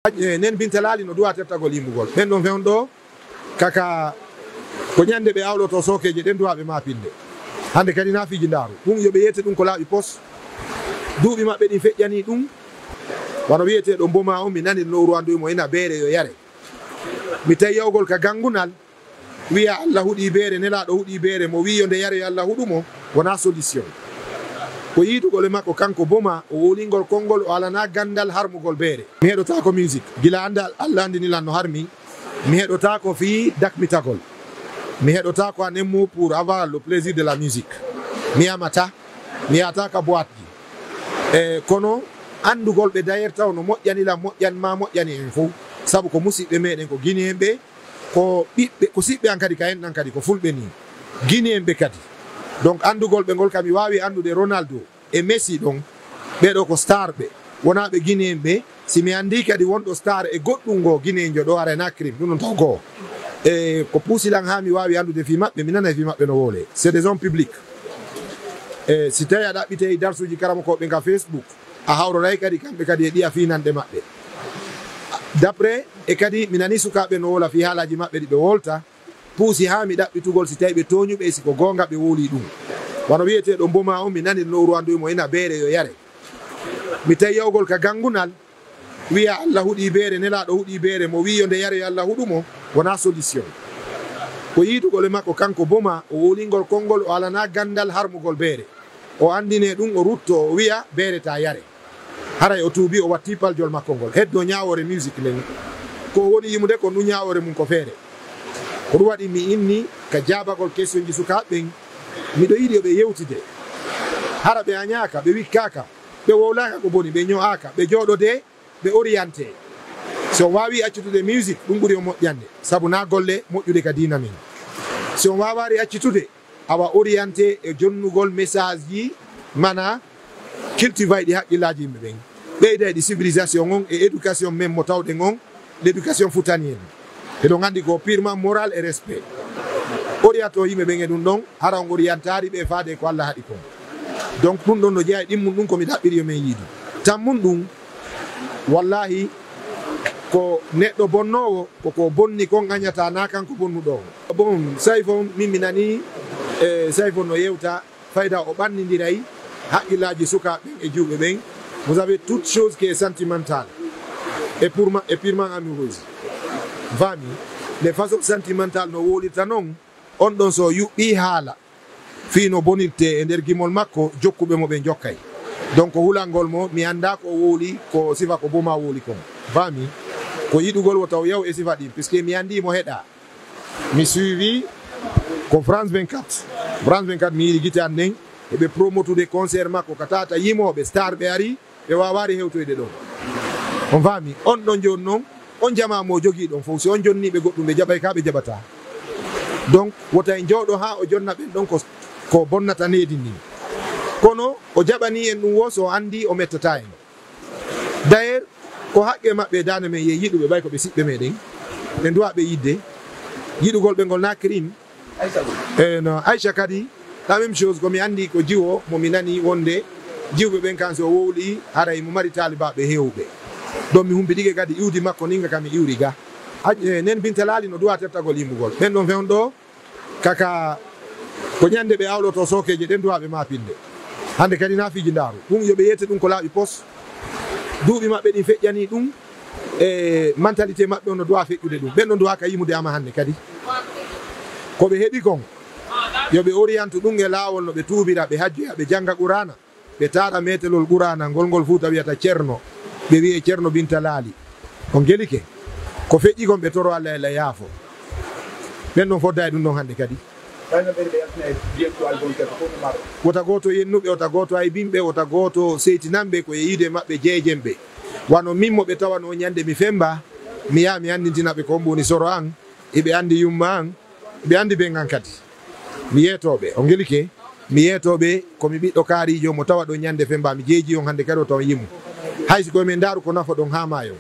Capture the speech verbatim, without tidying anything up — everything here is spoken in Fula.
Haj-, eh, nen Binta Laali no duwa tertagol yimmugol. Ɓen ɗon fewndo ɗo, kaka ko ɲande ɓe awloto sookeeje ɗen duwa ɓe maapinde. Hande kadi na fiji ndaaru. Ɗum yo ɓe yete ɗum ko laaɓi pos. Duuɓi maɓɓe ɗin feƴƴanii ɗum. Wano wi'etee ɗo Mboma on, mi nani no Urwandu mo ina beere yo yare. Mi tawi yawgol ka gangunal. Wi'a Allah huɗii beere, Nelaaɗo huɗii beere, mo wi'i yo nde yare yo Allah huɗu mo, wonaa solution. Ko yiidugol e makko kanko Boma, o wowlingol konngol, o alanaa ganndal harmugol beere. Mi heɗotaako musique. Gila annda Allah anndini lan no harmi, mi heɗotaako fii dakmitagol. Mi heɗotaako un mot pour avoir le plaisir de la musique. Mi yamata, mi yahata ka boîte ji. E, kono anndugol ɓe d'ailleurs taw no moƴƴani lan, moƴƴani ma, moƴƴani en fow. Sabu ko musiɓɓe meɗen, ko Guinéen ɓe, ko ɓiɓɓe, ko siɓɓe an kadi, ka en ɗan kadi, ko fulɓe ni. Guinéen ɓe kadi. Donc, anndugol ɓe ngol, ka mi waawi anndude Ronaldo e Messi ɗon, ɓee ɗoo ko star ɓe. Wonaa ɓe Guinéen ɓe, si mi anndii kadi wonɗo star e goɗɗum ngoo Guinéenjo ɗoo, aray na crime, ɗum ɗon taw goo. E ko puusi lan haa mi waawi anndude fii maɓɓe, mi nanay fii maɓɓe no wowlee. C'est des hommes publics. E si tawii a ɗaɓɓitay darsuuji karamokooɓe ka Facebook, a hawroray kadi kamɓe kadi e ɗiya fiinanɗe maɓɓe. D'après, e kadi mi nanii sukaaɓe no wowla fii haalaaji maɓɓe ɗi ɓe wowlata, puusi haa mi ɗaɓɓitugol si tawii ɓe tooñuɓe e si ko goonga ɓe wowlii ɗum. Wano wi'etee ɗo Mboma on, mi nani no Urwandu mo ina beere yo yare. Mi tawi yawgol ka gangunal, wi'a Allah huɗii beere, Nelaaɗo huɗii beere, mo wi'i yo nde yare yo Allah huɗu mo, wonaa solution. Ko yiidugol e makko kanko Boma, o wowlingol konngol, o alanaa ganndal harmugol beere. O anndinee ɗum, o ruttoo, o wi'a beere taa yare. Haray o tuubii, o wattii paljol makko ngol. Heddoo ɲaawoore musique nden. Ko o woni yimude ko ɗum ɲaawoore mum ko feere. Ko ɗum waɗi mi inni ka jaabagol questionji sukaaɓe ɓen. Miɗo yiɗi yo ɓe yewtide. Hara ɓe aɲaaka, ɓe wikkaaka, ɓe wowlaaka ko boni, ɓe ɲo'aaka, ɓe jooɗodee, ɓe orientee. Si on waawii accitude musique, ɗum ɓuri on moƴƴande. Sabu na golle moƴƴude ka diina men. Si on waawaali accitude, awa orienté e jonnugol message ji, mana cultivay ɗi haqqillaaji yimɓe ɓen, ɓeyday ɗi civilisation on e éducation men mo tawɗen on, l'éducation futanienne. Eɗon anndi ko purement moral et respect. Orienté yimɓe ɓen e ɗum ɗon, hara on orientaali ɓe faade ko Allah haɗi kon. Donc ɗum ɗon no jeyaa e ɗimmun ɗum ko mi ɗaɓɓiri yo men yiidu. Tammun ɗum, wallahi, ko neɗɗo bonnoowo, ko ko bonni kon aɲata, na kanko bonnuɗo on. Bon, Sayfo, min mi nani, e, Sayfo no yewta, fayda o ɓannindiray haqqillaaji sukaaɓe ɓen e jiwɓe ɓen. Vous avez toute chose qui est sentimentale et purement, et purement amoureuse. Fami, les façons sentimentales no wowlirta non, on ɗon so yuɓɓii haala, fii no bonirtee e nder gimol makko, jokkuɓe mo ɓe jokkay. Donc, hulangol mo, mi anndaa ko o wowli, ko sifa ko Boma wowli kon. Fami, ko yiɗugol wo taw yaw e sifa ɗin, puisque mi anndii mo heɗa. Mi suivi ko France vingt-quatre. France vingt-quatre, mi yiɗi gite an nden, eɓe promotude concert makko, ka tata yimooɓe, star ɓe ari, ɓe waawaali hewtoyde ɗon. On faami? On ɗon jooni non, on jamaa mo jogii ɗon fof, si on jonnii ɓe goɗɗum, ɓe jaɓay ka ɓe jaɓataa. Donc, wota en jooɗo haa o jonna ɓen ɗon ko, ko bonnata needi ndin. Kono o jaɓanii en ɗum wo, so o anndii o mettataa en. D'ailleurs, ko haqqee maɓɓe e daande men, ye yiɗuɓe ɓay ko ɓe siɓɓe meɗen. Ɓe nduwa ɓe yiɗde. Yiɗugol ɓe ngol na crime. E no Aïcha kadi, la même chose, ko mi anndi ko jiwo mo mi nani wonde jiwɓe ɓen kan so wowli, haray mo mari taalibaaɓe heewɓe. Ɗon mi humpitike kadi iwdi makko ndin ga ka mi iwri ga. Haj-, e, nen Binta Laali no duwa tertagol yimmugol. Ɓen ɗon fewndo ɗo, kaka ko ɲande ɓe awloto sookeeje ɗen duwa ɓe maapinde. Hande kadi na fiji ndaaru. Ɗum yo ɓe yete ɗum ko laaɓi pos. Duuɓi maɓɓe ɗin feƴƴanii ɗum. E mentalité maɓɓe on no duwa feƴƴude ɗum. Ɓen no duwa ka yimude ama hande kadi. Ko ɓe heɓi kon, yo ɓe orientu ɗum e laawol no ɓe tuubira, ɓe hajjoya, ɓe janga Quraana, ɓe taara metelol Quraana ngol, ngol Fuuta wiyata Cerno, ɓe wi'e Cerno Binta Laali. On gelike? Ko feƴƴi kon ɓe toro Allah, Allah yaafo. Ɓen ɗon fodda e ɗum ɗon hande kadi. Wota gooto yennuɓe, wota gooto aybinɓe, wota gooto seytinanɓe ko e yiide maɓɓe jeejenɓe. Wano min mo ɓe tawano ɲande mi femba, mi yaha mi anndintina ɓe ko hombo woni soro an, eɓe anndi yumma an, ɓe anndi ben an kadi. Mi yeetooɓe, on gelike? Mi yeetooɓe ko mi ɓiɗɗo kaariijo mo tawa ɗon ɲande femba, mi jeeji on hande kadi o tawa yimu. Hay si ko e men ndaaru ko nafa ɗon haa maayo.